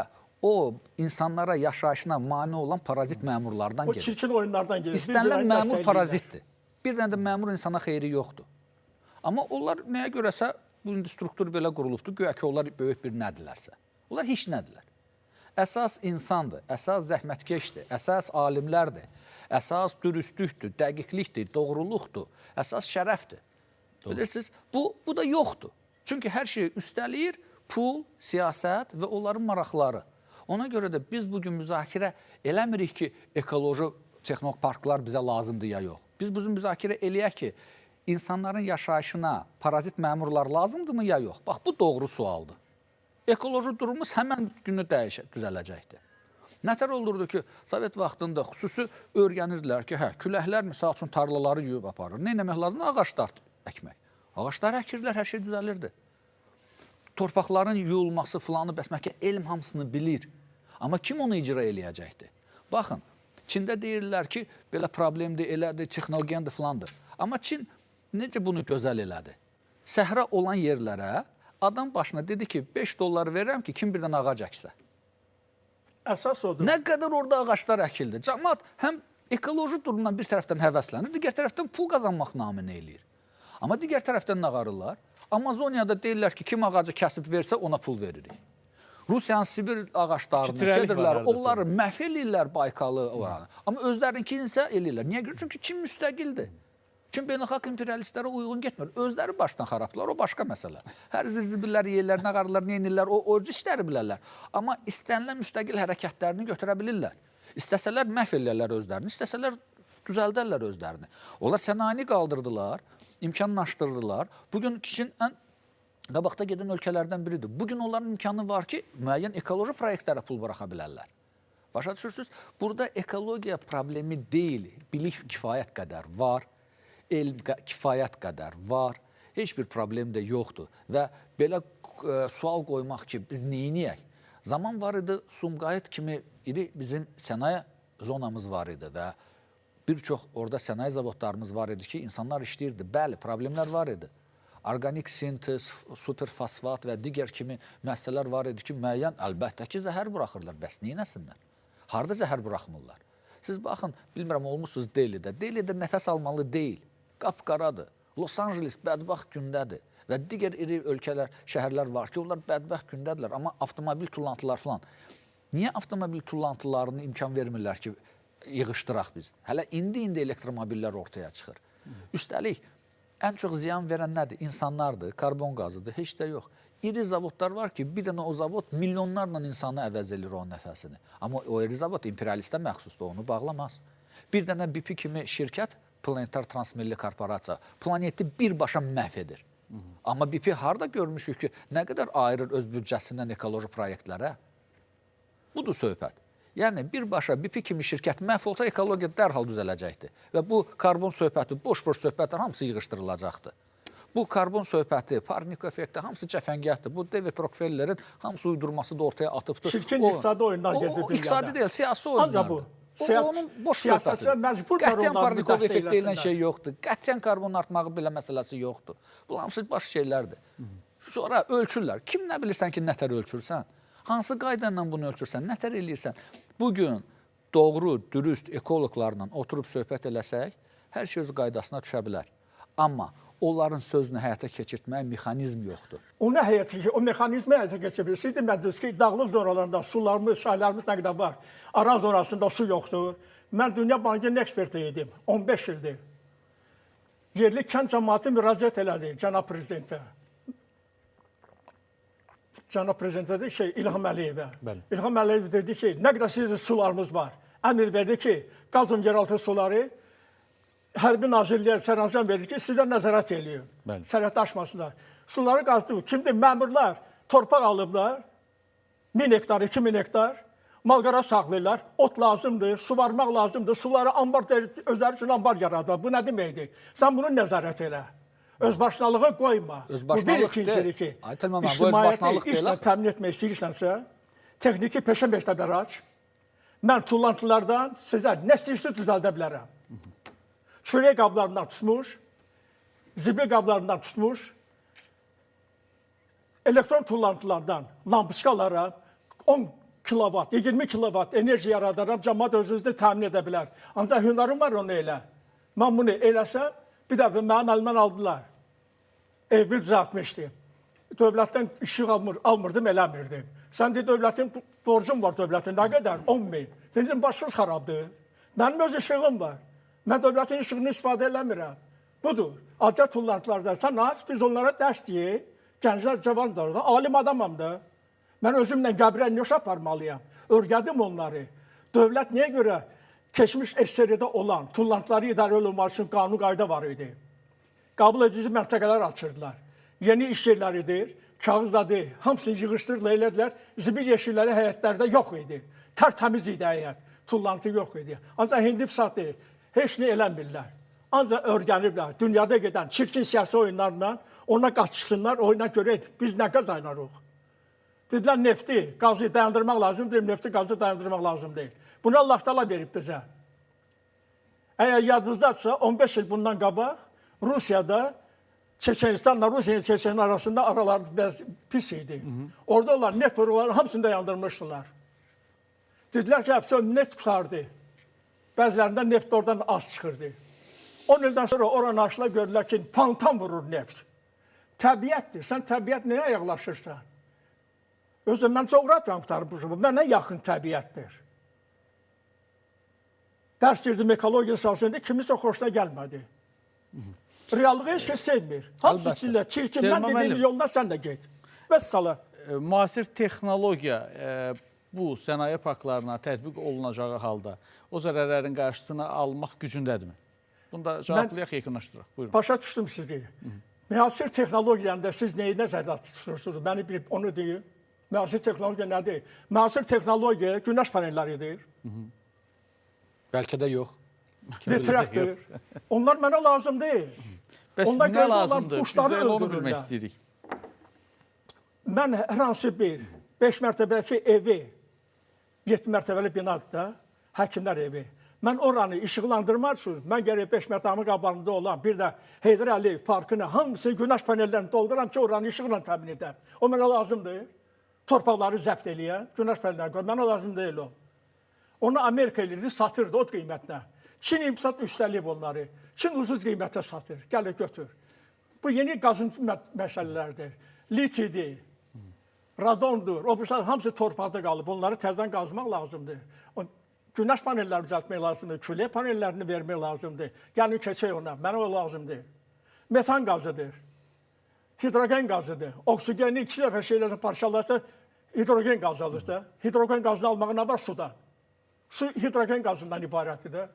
o insanlara yaşayışına mane olan parazit məmurlardan O gedir. çirkin oyunlardan gedir. İstənilən Bir-birlərini məmur dəstəkləyirlər. parazitdir. Bir dənə də məmur insana xeyri yoxdur. Amma onlar nəyə görəsə bu indi struktur belə qurulubdur. Güya ki onlar böyük bir nədirlərsə. Onlar heç nədirlər. Əsas insandır, əsas zəhmətkeşdir, əsas alimlərdir, əsas dürüstlükdür, dəqiqlikdir, doğruluqdur, əsas şərəfdir. Bilirsiniz, bu da yoxdur. Çünki hər şeyi üstələyir pul, siyasət və onların maraqları. Ona görə də biz bu gün müzakirə eləmirik ki, ekoloji texnoparklar bizə lazımdır ya yox. Biz bu gün müzakirə eləyək ki, insanların yaşayışına parazit məmurlar lazımdırmı ya yox? Bax bu doğru sualdır. Ekoloji durumumuz həmən günü dəyişə, düzələcəkdir. Nətər olurdu ki, Sovet vaxtında xüsusi öyrənirdilər ki, hə, küləklər misal üçün tarlaları yuyub aparır. Nə etmək lazımdır? Ağaclar əkmək. Ağaclar əkirdilər, hər şey düzəlirdi. Torpaqların yuyulması filanı bəs məhkə elm hamısını bilir. Amma kim onu icra eləyəcəkdi? Baxın, Çində deyirlər ki, belə problemdir, elədir, texnologiyandır filandır. Amma Çin necə bunu gözəl elədi? Səhra olan yerlərə adam başına dedi ki, 5 dollar verirəm ki, kim bir dənə ağac əksə. Əsas odur. Nə qədər orada ağaclar əkildi. Camaat həm ekoloji durumdan bir tərəfdən həvəslənir, digər tərəfdən pul qazanmaq naminə eləyir. Amma digər tərəfdən nə qarırlar? Amazoniyada deyirlər ki, kim ağacı kəsib versə ona pul veririk. Rusiyanın Sibir ağaclarını Kitrəlik var gedirlər, hardasa. onları məhv eləyirlər Baykalı oranı. Amma özlərinkini isə eləyirlər. Niyə görə? Çünki Çin müstəqildir. Çin beynəlxalq imperialistlərə uyğun getmir. Özləri başdan xarabdılar, o başqa məsələ. Hər zirzibillər yerlər, nə qarırlar, nə edirlər, o öz işləri bilərlər. Amma istənilən müstəqil hərəkətlərini götürə bilirlər. İstəsələr məhv eləyərlər özlərini, istəsələr düzəldərlər özlərini. Onlar sənayeni qaldırdılar, imkanlaşdırdılar. Bugün Çin ən qabaqda gedən ölkələrdən biridir. Bugün onların imkanı var ki, müəyyən ekoloji proyektlərə pul buraxa bilərlər. Başa düşürsünüz? Burada ekologiya problemi deyil. Bilik kifayət qədər var, elm kifayət qədər var. Heç bir problem də yoxdur və belə sual qoymaq ki, biz neyniyək? Zaman var idi, Sumqayıt kimi iri bizim sənaye zonamız var idi və bir çox orada sənaye zavodlarımız var idi ki, insanlar işləyirdi. Bəli, problemlər var idi. Orqanik sintez, superfosfat və digər kimi müəssisələr var idi ki, müəyyən əlbəttə ki, zəhər buraxırlar. Bəs neynəsinlər? Harda zəhər buraxmırlar? Siz baxın, bilmirəm olmusunuz Delidə. Delidə nəfəs almalı deyil. Qapqaradır. Los Angeles bədbəxt gündədir və digər iri ölkələr, şəhərlər var ki, onlar bədbəxt gündədirlər, amma avtomobil tullantılar falan. Niyə avtomobil tullantılarını imkan vermirlər ki, yığışdıraq biz? Hələ indi-indi elektromobillər ortaya çıxır. Üstəlik, ən çox ziyan verən nədir? İnsanlardır, karbon qazıdır, heç də yox. İri zavodlar var ki, bir dənə o zavod milyonlarla insanı əvəz eləyir onun nəfəsini. Amma o iri zavod imperialistə məxsusdur, onu bağlamaz. Bir dənə BP kimi şirkət, Planetar Transmilli Korporasiya, planeti birbaşa məhv edir. Amma BP harda görmüşük ki, nə qədər ayırır öz büdcəsindən ekoloji proyektlərə? Budur söhbət. Yəni birbaşa BP kimi şirkət məhv olsa ekologiya dərhal düzələcəkdi. Və bu karbon söhbəti, boş-boş söhbətlər hamısı yığışdırılacaqdı. Bu karbon söhbəti, parnik effekti hamısı cəfəngiyatdır. Bu David Rockefellerin hamısı uydurması da ortaya atıbdır. Çirkin iqtisadi oyunlar gedir dünyada. İqtisadi deyil, siyasi oyunlardır. Ancaq bu. Onun boş Siyasətçilər söhbətidir. məcburlar Qətiyyən onları Parnikov müdaxilə effekti deyilən eləsinlər. şey yoxdur. Qətiyyən karbonun artmağı belə məsələsi yoxdur. Bu hamısı baş şeylərdir. Sonra ölçürlər. Kim nə bilirsən ki, nətər ölçürsən? Hansı qayda ilə bunu ölçürsən? Nətər eləyirsən? Bu gün doğru, dürüst ekoloqlarla oturub söhbət eləsək, hər şey öz qaydasına düşə bilər. Amma onların sözünü həyata keçirtməyə mexanizm yoxdur. Onu həyata, o mexanizmi həyata keçirə bilir. Siz demədiniz ki, dağlıq zonalarında sularımız, çaylarımız nə qədər var. Aran zonasında su yoxdur. Mən Dünya Bankının eksperti idim 15 ildir. Yerli kənd cəmaəti müraciət elədi cənab prezidentə. Cənab prezidentə dedi şey İlham Əliyevə. Bəli. İlham Əliyev dedi ki, nə qədər sizin sularımız var. Əmr verdi ki, qazın yeraltı suları Hərbi Nazirliyə sərəncam verdi ki, sizə nəzarət eləyin. Bəli. Sərhəd aşmasınlar. Suları qazdı. Kimdir? Məmurlar torpaq alıblar. 1000 hektar, 2000 hektar. Malqara saxlayırlar. Ot lazımdır, suvarmaq lazımdır. Suları ambar özləri üçün ambar yaradılar. Bu nə deməkdir? Sən bunu nəzarət elə. Özbaşınalığı qoyma. Özbaşınalıq Bu bir, ikincisi deyil. ki, Aytən müəllim, bu ictimaiyyəti özbaşınalıq deyil işlə axı. təmin etmək istəyirsənsə, texniki peşə məktəbləri aç. Mən tullantılardan sizə nə istəyirsə düzəldə bilərəm. Çörək qablarından tutmuş, zibil qablarından tutmuş, elektron tullantılardan lampoçkalara 10 kilovat, 20 kilovat enerji yaradaram, cəmaət özünüzü təmin edə bilər. Ancaq hünərim var onu elə. Mən bunu eləsəm, bir dəfə mənim əlimdən aldılar. Evimi düzəltmişdim. Dövlətdən işıq almırdım, eləmirdim. Sən de dövlətin borcum var dövlətin, nə qədər? 10 min. Senin başınız xarabdır. Mənim öz işığım var. Mən dövlətin işığını istifadə eləmirəm. Budur. Acı tullantılarda sən aç, biz onlara dərs deyək. Gənclər cavandır da, alim adamam da. Mən özümlə qəbrə niyə aparmalıyam? Örgədim onları. Dövlət niyə görə keçmiş SSR-də olan tullantıları idarə olunmaq üçün qanun qayda var idi? Qəbul edici məntəqələr açırdılar. Yeni iş yerləridir, kağızda deyil, hamısını yığışdırdılar, elədilər. Zibil yeşikləri həyətlərdə yox idi. Tərtəmiz idi həyət, tullantı yox idi. Ancaq indi psat deyil, heç nə eləmirlər. Ancaq öyrəniblər. Dünyada gedən çirkin siyasi oyunlarla ona qaçışsınlar, oyuna görə biz nə qazanarıq? Dedilər nefti, qazı dayandırmaq lazımdır, nefti, qazı dayandırmaq lazım deyil. Bunu Allah Taala verib bizə. Əgər yadınızdadırsa 15 il bundan qabaq Rusiyada Çeçenistanla Rusiya ilə Çeçenin arasında aralar bəz pis idi. Orada olan neft borularının hamısını dayandırmışdılar. Dedilər ki, həbsə neft qurtardı. Bəzilərində neft oradan az çıxırdı. 10 ildən sonra oranı açdılar, gördülər ki, fontan vurur neft. Təbiətdir. Sən təbiət nəyə ayaqlaşırsan? Özü mən coğrafiyanı qurtarmışam. Mənə yaxın təbiətdir. Dərs girdim ekologiya sahəsində, kimisə xoşuna gəlmədi. Reallığı heç kəs sevmir. Hamısı Əlbəttə. içində çirkin. Mən Telman dediyim müəllim. yolda sən də get. Vəssalam. Müasir texnologiya bu sənaye parklarına tətbiq olunacağı halda o zərərlərin qarşısını almaq gücündədirmi? Bunu da cavablayaq, yekunlaşdıraq. Buyurun. Başa düşdüm sizi. Müasir texnologiyanı da siz nəyi nəzərdə tutursunuz? Məni bir onu deyin. Müasir texnologiya nədir? Müasir texnologiya günəş panelləridir. Bəlkə də yox. Vitrakdır. Onlar mənə lazım deyil. Bəs Onlar nə görə onlar lazımdır? Biz quşları də elə onu öldürürlər. bilmək istəyirik. Mən hər hansı bir 5 mərtəbəli evi, 7 mərtəbəli binadır da, həkimlər evi. Mən oranı işıqlandırmaq üçün mən gərək 5 mərtəbəmin qabağında olan bir də Heydər Əliyev parkını hamısını günəş panellərini dolduram ki, oranı işıqla təmin edəm. O mənə lazımdır. Torpaqları zəbt eləyən günəş panelləri qoy. Mənə lazım deyil o. Onu Amerika elirdi, satırdı o qiymətlə. Çin imsat üstəliyib onları. Çin ucuz qiymətə satır. Gəlir götür. Bu yeni qazıntı məsələlərdir. Litidir, radondur. O birisi hamısı torpaqda qalıb. Onları təzədən qazmaq lazımdır. O günəş panelləri düzəltmək lazımdır. Külək panellərini vermək lazımdır. Gəlin keçək ona. Mənə o lazım deyil. Metan qazıdır. Hidrogen qazıdır. Oksigeni iki dəfə şeylərlə parçalarsa hidrogen qazı alır da. Hidrogen qazını almağa nə var suda? Su hidrogen qazından ibarətdir də.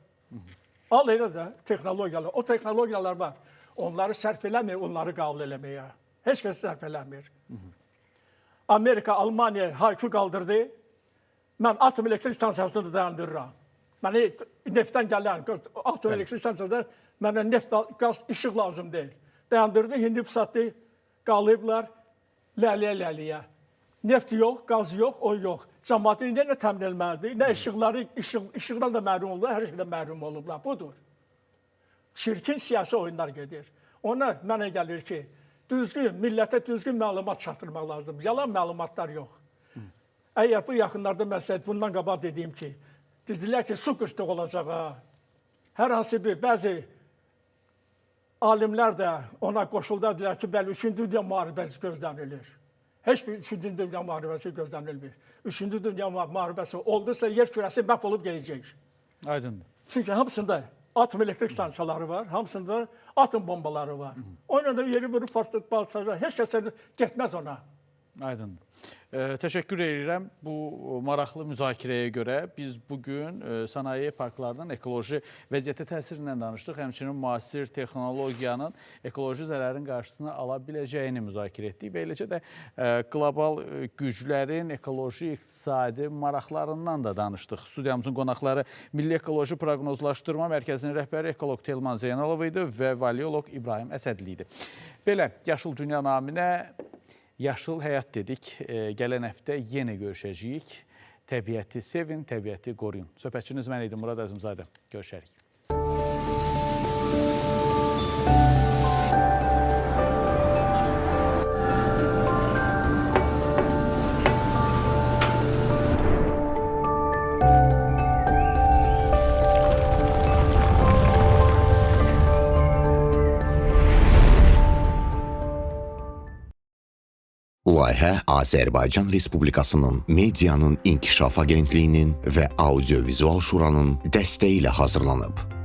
Al elə də texnologiyalar. O texnologiyalar var. Onları sərf eləmir, onları qəbul eləməyə. Heç kəs sərf eləmir. Amerika, Almaniya haykü qaldırdı. Mən atom elektrik stansiyasını da dayandırıram. Məni neftdən gələn atom elektrik stansiyasında mənə neft, qaz, işıq lazım deyil. Dayandırdı, indi satdı, qalıblar ləliyə-ləliyə. Neft yox, qaz yox, o yox. Cəmaatı indi nə təmin etməlidir? Nə işıqları, işıqdan da məhrum olublar, hər şeydən məhrum olublar. Budur. Çirkin siyasi oyunlar gedir. Ona mənə gəlir ki, düzgün, millətə düzgün məlumat çatdırmaq lazımdır. Yalan məlumatlar yox. Əgər bu yaxınlarda məsəl bundan qabaq dediyim ki, dedilər ki, su qıtlığı olacaq ha. Hər hansı bir bəzi alimlər də ona qoşuldular ki, bəli, 3-cü dünya müharibəsi gözlənilir. Heç bir 3-cü dünya müharibəsi gözlənilmir. 3-cü dünya müharibəsi oldusa yer kürəsi məhv olub gedəcək. Aydındır. Çünki hamısında atom elektrik stansiyaları var, hamısında atom bombaları var. Onunla da yeri vurub partlatacaq. Heç kəs getməz ona. Aydındır. Təşəkkür edirəm bu maraqlı müzakirəyə görə. Biz bu gün sənaye parklarının ekoloji vəziyyətə təsirindən danışdıq. Həmçinin müasir texnologiyanın ekoloji zərərin qarşısını ala biləcəyini müzakirə etdik və eləcə də qlobal güclərin ekoloji iqtisadi maraqlarından da danışdıq. Studiyamızın qonaqları Milli Ekoloji Proqnozlaşdırma Mərkəzinin rəhbəri ekoloq Telman Zeynalov idi və valioloq İbrahim Əsədli idi. Belə, Yaşıl Dünya naminə Yaşıl həyat dedik. Gələn həftə yenə görüşəcəyik. Təbiəti sevin, təbiəti qoruyun. Söhbətçiniz mən idim, Murad Əzimzadə. Görüşərik. Layihə Azərbaycan Respublikasının Medianın İnkişaf Agentliyinin və Audiovizual Şuranın dəstəyi ilə hazırlanıb.